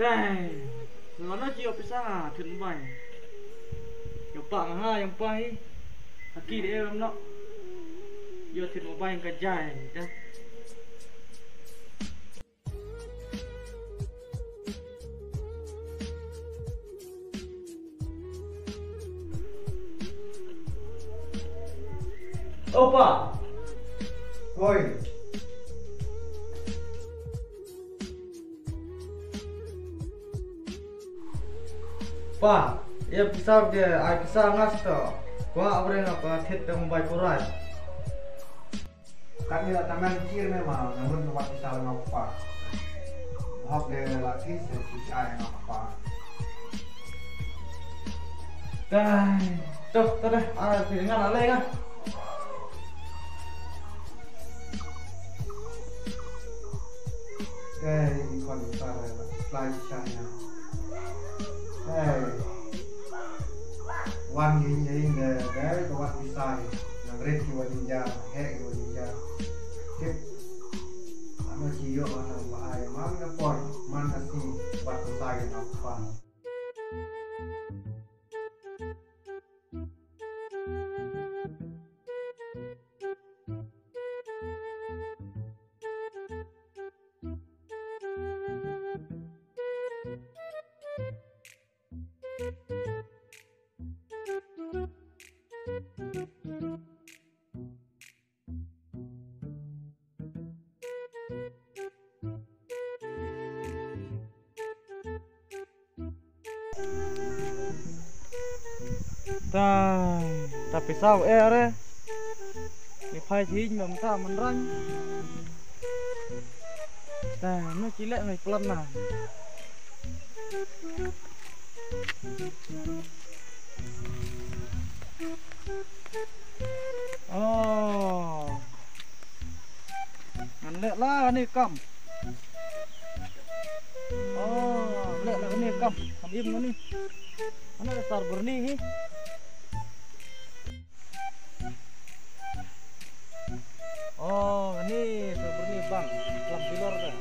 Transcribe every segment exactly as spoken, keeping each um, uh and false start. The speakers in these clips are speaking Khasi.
Dai. Nga no chi officer nga thut mobile. Yo pa nga ha yang pa hi. Aki de em no. Yo thut mobile ka jai. Dai. Opa. Oi. Pa, ïa pisa ke, ai pisa ngas to. Kwa abre nga pa thit tang bai kurai. Kan ïa tamen kir me ma, namun wat pisa nga pa. Hok de la kis, kis ai nga pa. Dai, to, to deh, ah, phi ngan alai nga. Dai, i khon i para la, lai chanya. Dai. Wan yin yin de, dai, ko wat pisai. Nang rit ki wan yin ja, he ki wan yin ja. Tip. Ano chi yo, ano ba ai, man ka por, man ka si, wat pisai na pa. Ta, ta pisa u eh re. Ni phai thing mem ta man rang. Ta, no chile ngai plan na. Oh. Ngan leh la ni kam. Oh, leh la ni kam. Kam im ni. Ana sar berni hi. Oh, ni sar berni bang. Lam bilor dah.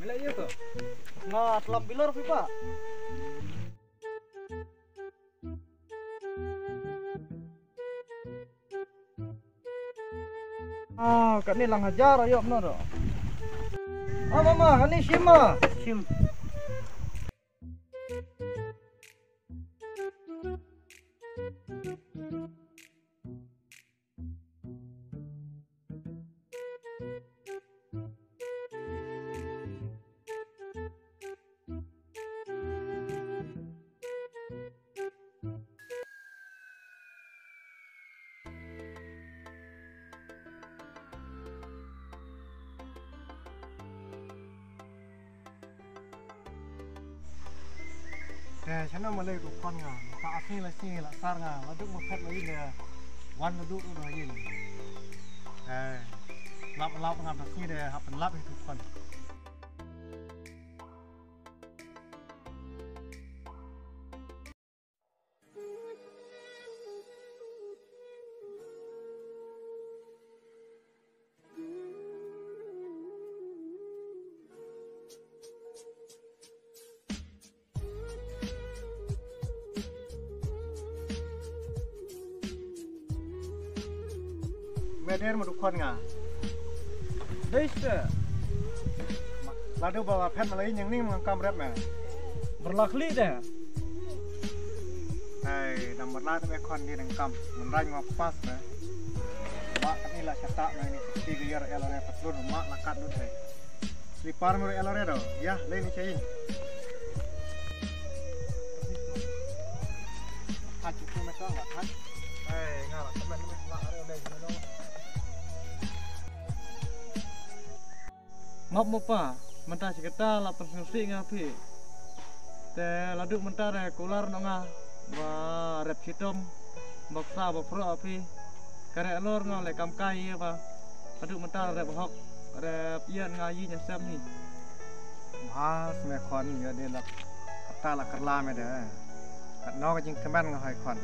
Mela ïa to. Nga tlam bilor pipa. Ah, kane lang hajar ayo no do. Ah, mama, kane shim ma. Shim. Te shano ma lei ruh khon nga, ka asngi la sngi la sar nga, la duk ma phet la ïing de, wan la duk ruh da ïing. Te lap lap nga da sngi de, hap lap hi ruh khon. Me der ma dukhan nga. Dei ste. Lada ba phet ma la ïing ïing ning ma kam rep me. Berlak li de. Hai, dang berlak te me khon di dang kam. Menrang ma pas me. Ma kani la chata me ni. Ti ga yar el re patlun ma la kat lut hai. Slipar mero elo redo. Ya, lei ni chain. Hat chuku me tang, hat. Hai, nga la temen me la are lei ni no. Map mo pa, mynta shi kata la pynsngewsih nga phi. Te la duk mynta re kular no nga ba rep chitom. Bok sa bok pro phi. Kare alor nga le kam kai ïa ba. Haduh mynta rep hok, rep ïa nga ïa nya sem hi. Bha sme khon ïa de la kata la kerla me de. Kat no ka jingkmen nga hai khon.